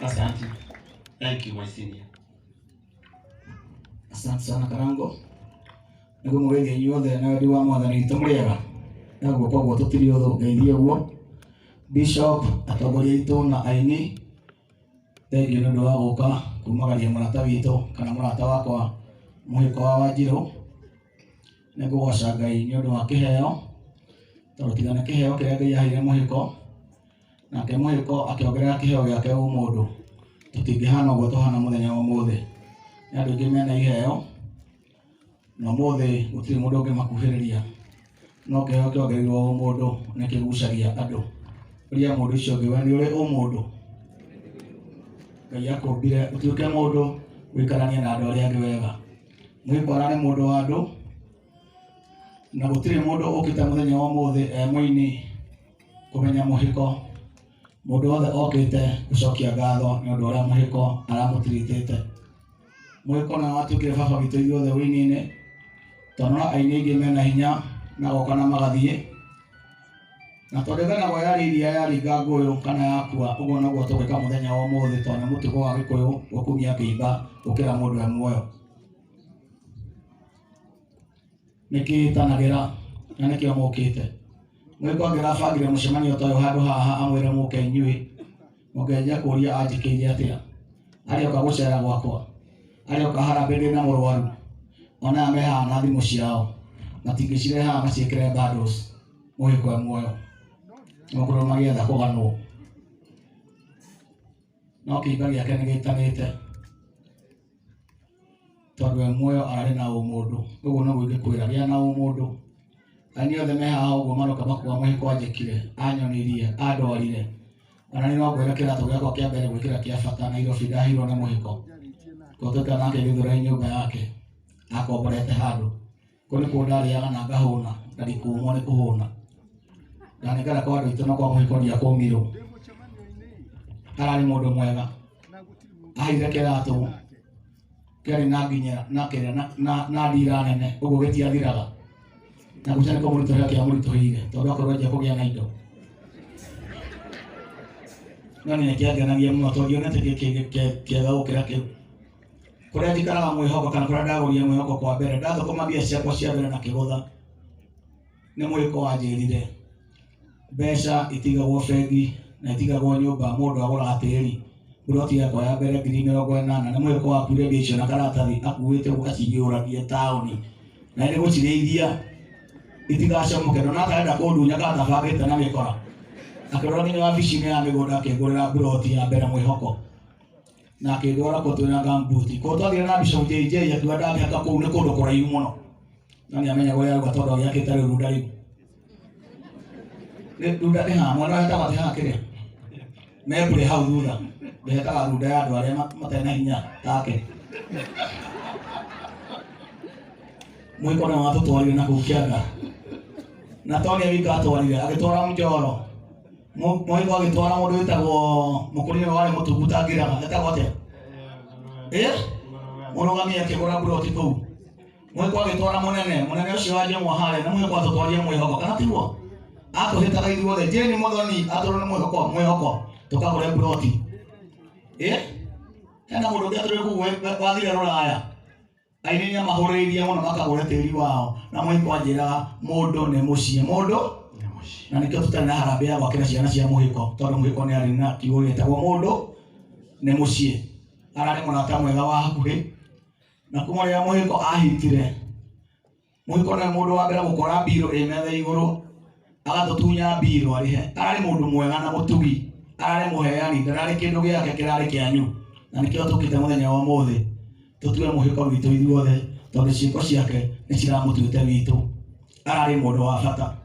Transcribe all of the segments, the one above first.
Asante. Thank you my senior. Asante sana Karango. Nĩguo mũgeithie inyuothe na wendi wa mwathani witũ mũrĩega. Na guoko ũguo tũtirĩ ũthũ ngeithie ũguo. Bishop, atongoria aitũ na aini, thengiũ nĩ ũndũ wa gũka kumagaria mũrata witũ kana mũrata wakwa mũhĩko wa Wanjirũ. Nĩ ngũgoca Ngai nĩ ũndũ wa kĩheo, tondũ tiga nĩ kĩheo kĩrĩa Ngai aheire mũhĩko, nake mũhĩko akĩongerera kĩheo gĩake ũmũndũ, tũtingĩhana ũguo tũhana mũthenya wa ũmũthĩ. Nĩ andũ aingĩ mena iheo, na ũmũthĩ gũtirĩ mũndũ ũngĩmakuhĩrĩria, no kĩheo kĩongereirwo ũmũndũ nĩ kĩgucagia andũ. Ũria mũndũ ũcio ũngĩ, we nĩ ũrĩ ũmũndũ? Ngai akũmbire ũtuĩke mũndũ ũikaranie na andũ arĩa angĩ wega. Mũhĩko ararĩ mũndũ wa andũ, na gũtirĩ mũndũ ũkĩte mũthenya wa ũmũthĩ e mũini kũmenya mũhĩko. Mũndũ wothe okĩte gũcokia ngatho nĩ ũndũ ũrĩa mũhĩko aramũtiritĩte. Mũhĩko nĩwe watuĩkire baba witũ ithuothe ũini-inĩ, tondũ no aini aingĩ mena hinya magoka na magathiĩ. Na tondũ ĩganagwo yarĩ iria yaringa ngũyũ kana yakua, ũguo noguo tũgwĩka mũthenya wa ũmũthĩ, tondũ nĩ mũtugo wa Gĩkũyũ gũkumia kĩimba gũkĩra mũndũ e muoyo. Nĩkĩĩtanagĩra na nĩkĩo mũkĩte. Mũhĩko angĩrabangire mũcemanio ta ũyũ handũ haha amwĩre mũke inyuĩ, mũngĩanjia kũũria anjĩkĩire atĩa. Arĩoka gũcera gwakwa, arĩoka harambee ndĩna mũrwaru, ona aya me haha na thimũ ciao, matingĩcirehe haha maciĩkĩre bundles, mũhĩko e muoyo. Nĩgũkorwo magĩetha kũganwo. No kĩimba gĩake nĩgĩtanĩte, tondũ e muoyo ararĩ na ũmũndũ. Ũguo noguo ingĩkwĩra, gĩa na ũmũndũ. Aini othe me haha ũguo maroka makuga mũhĩko anjĩkire, anyonirie, andwarire. Ona niĩ no ngwĩre kĩratũ gĩakwa kĩa mbere gwĩkĩra kĩa bata Nairobi ndaheirwo nĩ mũhĩko. Tondũ nake Gĩthũrai nyũmba yake, akomborete handũ. Kũu nĩkuo ndarĩaga na ngahũna, na ndikũmwo nĩ kũhũna. Ndanengera kwa andũ aitũ na kwa mũhĩko ndiakũmirwo. Ararĩ mũndũ mwega. Aheire kĩratũ kĩarĩ na nginya na kĩrĩa na, na, na ndira nene ũguo gĩtiathiraga. Na gũtirĩ kũmũritũhĩra kĩamũritũhĩire tondũ akorwo anjia kũgĩa na indo. No nĩ kĩangenagia mũno tondũ ndionete kĩega gũkĩra kĩu. Kũrĩa njikaraga mwĩhoko kana kũrĩa ndagũrire mwĩhoko kwa mbere, ndathũkũma mbia ciakwa cia mbere na kĩgũtha, nĩ mũhĩko wanjĩrire mbeca itigagwo bengi na itigagwo nyũmba, mũndũ agũraga tĩri. Mburoti yakwa ya mbere 80,000 nĩ mũhĩko wakuire mbia icio na karatathi akuĩte ũguo aciiyũragie taũni, na nĩ gũcirĩithia itigacomoke. Ndona atarenda kũndunya kana tabangĩte na mĩkora, akĩrora nginya wabici-inĩ ya mĩgũnda akĩngũrĩra mburoti ya mbere mwĩhoko, na akĩndwara kũu twĩna gumboot. Kũu twathire na Bishop JJ akiuga ndangĩhaka kũu nĩ kũndũ kũraihu mũno, no nĩamenya ũrĩa arauga tondũ agĩakĩte rĩu runda rĩu. Runda nĩ haha mwena ũrĩa hetagwo atĩ haha kĩrĩa membure hau thutha ndehetaga runda ya andũ arĩa matarĩ na hinya take. Mwĩko nĩ watũtwarire na kũu kĩanda, na to nĩ wika atwarire, agĩtwara Njoro. Mwĩko agĩtwara mũndũ wĩtagwo mũkũrinĩ warĩ mũtungu tangĩraga, etagwo atĩa? Mũrũgami akĩgũra mburoti kũu. Mwĩko agĩtwara mũnene, mũnene ũcio wa Njemwa harĩa, na mwĩhoko atũtwarire mwĩhoko, kana tiguo? Atũhĩtaga ithuothe, Jane Mũthoni atũrwo nĩ mwĩhoko, mwĩhoko, tũkagũre mburoti. Hena mũndũ ũngĩ atũrĩ kũu wathire rũraya. Aini nĩ amahũrĩrĩirie mũno makagũre tĩri wao, na mũhĩko anjĩraga mũndũ nĩ mũciĩ, mũndũ na nĩkĩo tũtarĩ na harambee ya gwakĩra ciana cia mũhĩko, tondũ mũhĩko nĩ arĩ na kiugo gĩtagwo mũndũ nĩ mũciĩ. Ararĩ mũrata mwega wa hakuhĩ, na kuma rĩrĩa mũhĩko ahitire, mũhĩko nĩwe mũndũ wa mbere gũkora mbirũ ĩ metha igũrũ, agatũtunya mbirũ arĩhe. Ararĩ mũndũ mwega na mũtugi, ararĩ mũheani, ndararĩ kĩndũ gĩake kĩrarĩ kĩanyu, na nĩkĩo tũkĩte mũthenya wa ũmũthĩ tũtue mũhĩko witũ ithuothe, tondũ ciĩko ciake nĩ ciramũtuĩte witũ. Ararĩ mũndũ wa bata.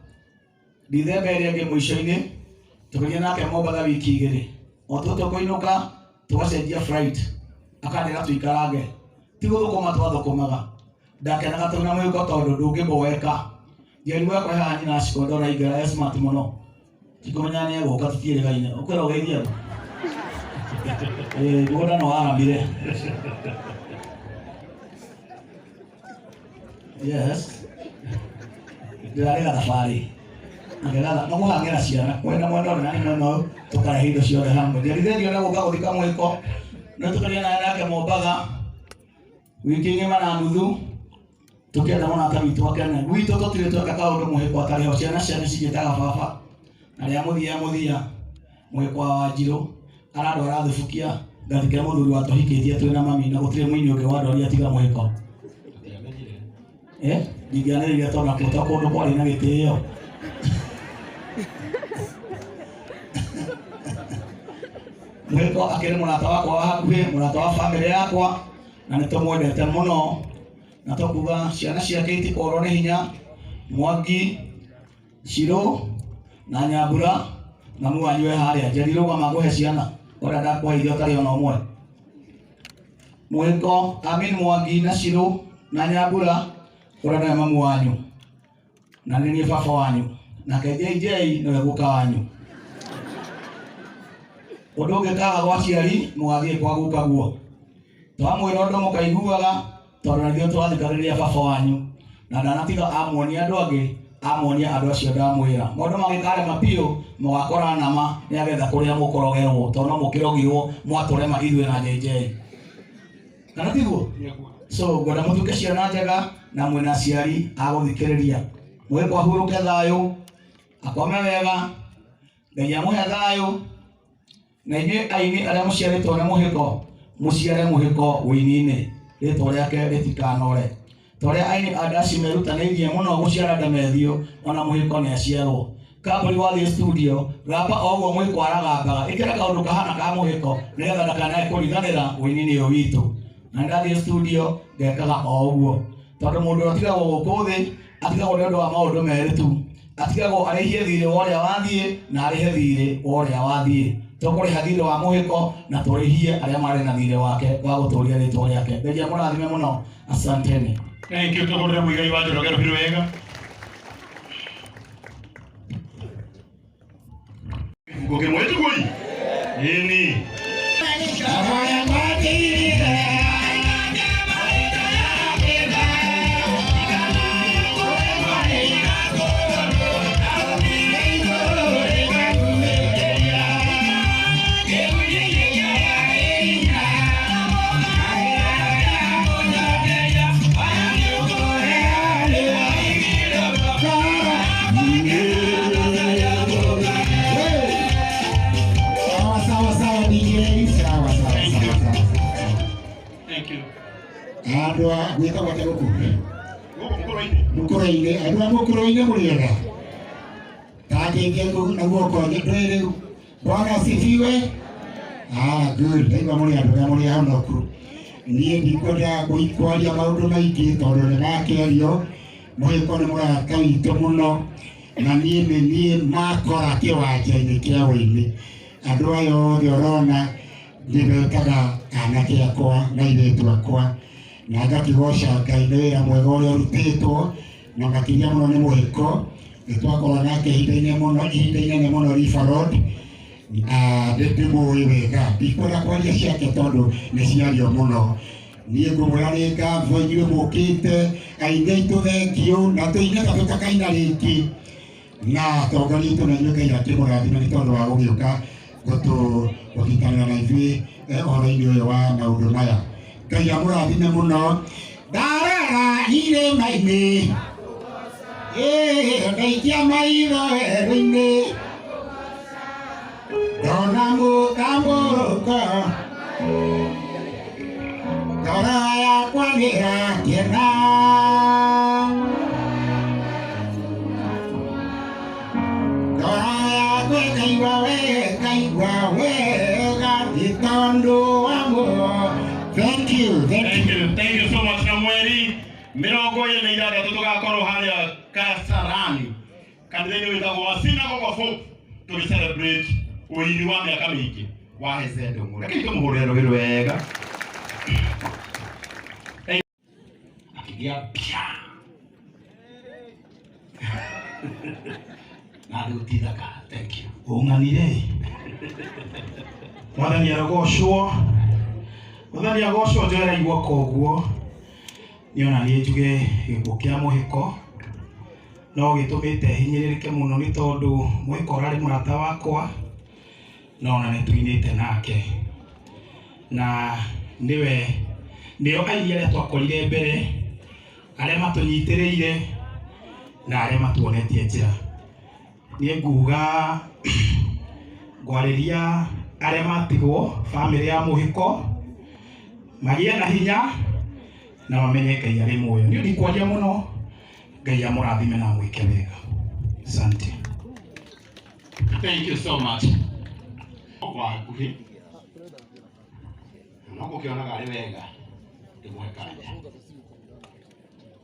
Dithemba ĩrĩa ĩngĩ mũico-inĩ tũkĩgĩa nake Mombatha wiki igĩrĩ, o tũtũ kũinũka tũgacenjia flight, akanjĩra tũikarange, ti gũthũkũma twathũkũmaga. Ndakenaga twĩna mũhĩko tondũ ndũngĩboeka. Njeri wakwa haha nyina Ashiko ndona aingĩra e smart mũno, tikũmenya nĩ egũka tũtiĩrĩgaine. Ũkwĩra ũgeithie andũ? Mũgũnda nĩ waramire. Yes, ndĩrarĩ gathabarĩ. Ngegatha mũkũhang'ĩra ciana mwena mwena ũrĩa na mwena ũyũ tũkarehe indo ciothe hamwe. Ndiarithĩtio nĩ gũka gũthika mwĩko no tũkaria naye nake Mombatha wiki ng'ima na nuthu tũkĩenda mũrata witũ akene. Gwitũ tũtirĩ tweka kaũndũ mũhĩko atarĩ ho, ciana cianyu cinjĩtaga baba na rĩa mũthia mũthia mũhĩko wa Wanjirũ arandwara thubukia ngathike mũthuri wa tũhikĩtie twĩna mami na gũtirĩ mũini ũngĩ wandwaria tiga mũhĩko. Ndingĩanĩrĩire tondũ nakuo to kũndũ kwarĩ na gĩtĩo. Mũhĩko akĩrĩ mũrata wakwa wa hakuhĩ, mũrata wa bamĩrĩ yakwa na nĩtũmwendete mũno na tũkuga ciana ciake itikorwo nĩ hinya. Mwangi, Shiro na Nyambura mamu wanyu e harĩa Njeri rũgama ngũhe ciana ũrĩa ndakũheire ũtarĩ ona ũmwe. Mũhĩko Amin Mwangi na Shiro na Nyambura ũrĩa nĩwe mamu wanyu na nĩ niĩ baba wanyu nake JJ nĩwe guka wanyu. Ũndũ ũngĩ kaga gwa aciari mũgathiĩ kwa guka guo twamwĩra ũndũ mũkaiguaga tondũ na ithuĩ tũrathikagĩrĩria baba wanyu na ndanatiga amuonia andũ angĩ amuonia andũ acio ndamwĩra maũndũ mangĩkarema biũ mũgakora nama nĩagetha kũrĩa mũkũrogerwo tondũ no mũkĩrogirwo mwatũrema ithuĩ na JJ kana tiguo? So ngwenda mũtuĩke ciana njega na mwĩna aciari a gũthikĩrĩria. Mũhĩko ahurũke thayũ akome wega Ngai amũhe thayũ na inyuĩ aini arĩa mũciarĩtwo nĩ mũhĩko mũciare mũhĩko wĩini-inĩ rĩtwa rĩake rĩtikanore. Ta ũrĩa aini a ndaci merutanĩirie mũno gũciara Ndemethio ona mũhĩko nĩ aciarwo. Kambũri wathiĩ studio gamba o ũguo mũhĩko aragambaga ĩkĩra kaũndũ kahana ka mũhĩko nĩgetha ndakanae kũriganĩra wĩini-inĩ ũyũ witũ. Na ndathiĩ studio ngekaga o ũguo tondũ mũndũ ũrĩa ũtigagwo gũkũ thĩ atigagwo nĩ ũndũ wa maũndũ merĩ tu, atigagwo arĩhie thirĩ wa ũrĩa wathiĩ na arĩhe thirĩ wa ũrĩa wathiĩ. Tũkũrĩha thirĩ wa mũhĩko na tũrĩhie arĩa marĩ na thirĩ wake wa gũtũria rĩtwa rĩake. Ngai amũrathime mũno, asanteni. Thank you tũhũrĩre Mũigai wa Njoroge rũhĩ wega. Kĩbungo kĩmwe tiguo? Ĩni. Sawa sawa sawa DJ, sawa sawa sawa sawa. Thank you. Andũ a gwĩtagwo atĩa gũkũ? Gũkũ mũkũrũ-inĩ. Mũkũrũ-inĩ, andũ a mũkũrũ-inĩ mũrĩega. Tanjĩke na guoko ndũĩ rĩu. Bwana asifiwe. Ah, good. Ndaigua mũrĩ andũ arĩa mũrĩ ahonoku. Niĩ ndikwenda kwaria maũndũ maingĩ tondũ nĩ makĩario. Mũhĩko nĩ mũrata witũ mũno na niĩ nĩ niĩ makora kĩwanja-inĩ kĩa wĩini. Andũ aya othe ũrona ndĩmetaga anake akwa na airĩtu akwa na ngakigoca Ngai nĩ wĩra mwega ũrĩa ũrutĩtwo na makĩria mũno nĩ mũhĩko. Nĩ twakorwo nake ihinda inene mũno River Road. Ndĩmũĩ wega, ndikwenda kwaria ciake tondũ nĩ ciario mũno. Niĩ ngũmwĩra nĩ ngatho inyuĩ mũkĩte aini aitũ thengiũ na tũine ta tũtakaina rĩngĩ na atongoria aitũ na inyuĩ Ngai akĩmũrathime nĩ tondũ wa gũgĩũka gũtũnyitanĩra na ithuĩ ũhoro-inĩ ũyũ wa maũndũ maya. Ngai amũrathime mũno. Ndarora irĩma-inĩ, ndaikia maitho werũ-inĩ, ndona mũtambũrũko, ngoro yakwa nĩĩrakena. Ngoro yakwa ĩkaigua wega, ĩkaigua wega nĩ tondũ wa muoyo. Thank you, thank Thank you. you, thank you so much. Na mweri 26 tũgakorwo harĩa Kasarani kanitha-inĩ wĩtagwo wa Synagogue of Hope tũgĩ celebrate ũini wa mĩaka mĩingĩ wa Hezed Ndung'u. Rekei tũmũhũrĩre rũhĩ rwega. Akĩgĩa mbia na rĩu ti thaka. Thank you. Ũng'anire mwathani arogocwo, mwathani agocwo. Njoera guoko ũguo niĩ ona niĩ njuge gĩkuũ kĩa mũhĩko No gĩtũmĩte hinyĩrĩrĩke mũno nĩ tondũ Mũhĩko ũrarĩ mũrata wakwa no ona nĩ tuinĩte nake na nĩwe nĩo aini arĩa twakorire mbere arĩa matũnyitĩrĩire na arĩa matuonetie njĩra. Niĩ nguga ngwarĩria arĩa matigwo bamĩrĩ ya Mũhĩko magĩe na hinya na mamenye Ngai arĩ muoyo. Niĩ ndikwaria mũno, Ngai amũrathime na amwĩke wega. Asante. Thank you so much. Kwa hakuhĩ no gũkĩonaga arĩ wega ndĩmũhe kanya.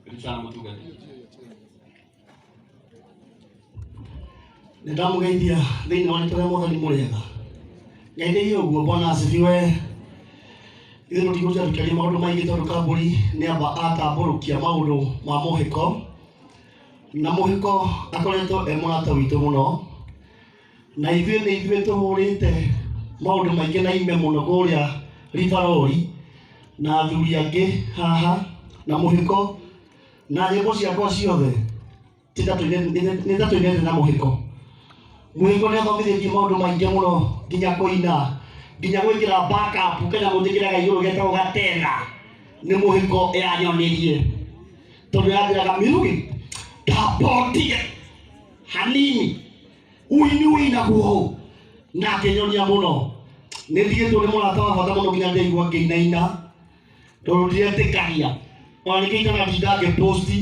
Karibu sana mũtungati. Nĩ ndamũgeithia thĩinĩ wa rĩtwa rĩa Mwathani mũrĩega. Ngeithĩirie ũguo Bwana asifiwe. Ithuĩ tũtigũtinda tũkĩaria maũndũ maingĩ tondũ Kambũri nĩ amba atambũrũkia maũndũ ma Mũhĩko na Mũhĩko akoretwo e mũrata witũ mũno na ithuĩ nĩ ithuĩ tũhũrĩte maũndũ maingĩ na ime mũno kũrĩa Rivaroli na athuri angĩ haha na Mũhĩko na nyĩmbo ciakwa ciothe nĩ ta tũinĩte na Mũhĩko. Mũhĩko nĩ athomithĩtie maũndũ maingĩ mũno nginya kũina nginya gwĩkĩra backup kanyamũ njĩkĩraga igũrũ getagwo gatena nĩ Mũhĩko yanyonirie tondũ yanjĩraga Mirugi tambotie hanini uini uinagwo na akĩnyonia mũno. Nĩ ndigĩtwo nĩ mũrata wa bata mũno nginya ndĩraigua ngĩinaina tondũ ndiretĩkagia ona nĩkĩo itanatinda ngĩposti.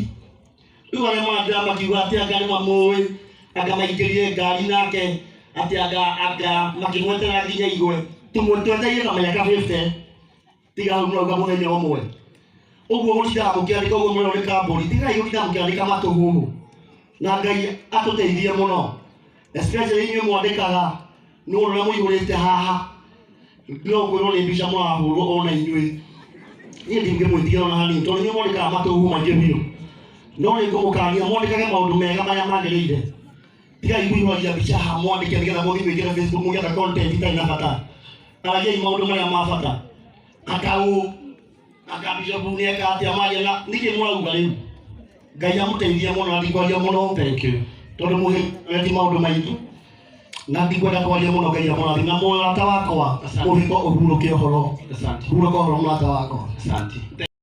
Rĩu arĩa marandĩra makiuga atĩ anga nĩ mamũĩ anga maingĩrire ngari nake atĩ anga makĩmwetera nginya igwe tũmwetereire na mĩaka 50 tiga hau mũrauga mũthenya ũmwe ũguo mũtindaga mũkĩandĩka ũguo mũrerwo nĩ Kambũri tigai gũtinda mũkĩandĩka matũhũhũ na Ngai atũteithie mũno especially inyuĩ mwandĩkaga nĩ ũrĩa mũihũrĩte haha no kwĩrwo nĩ mbica mũrahũrwo ona inyuĩ niĩ ndingĩmwĩtigĩra ona hanini tondũ inyuĩ mwandĩkaga matũhũhũ maingĩ biũ no nĩ ngũmũkania mwandĩkage maũndũ mega marĩa magĩrĩire tigai kũihũragia mbica haha mwandĩke nĩgetha mũthiĩ mwĩkĩre Facebook mũgĩetha content itarĩ na bata. Aragiai maũndũ marĩa ma bata anga ũ anga bishop nĩ eka atĩa maria na nĩkĩ mũrauga rĩu. Ngai amũteithie mũno na ndikwaria mũno. Thank you. Tondũ mũhĩko ti maũndũ maingĩ na ndikwenda kwaria mũno. Ngai amũrathime na mũrata wakwa Asante. Mũhĩko ũhurũke ũhoro. Asante. Hurũka ũhoro mũrata wakwa. Asante.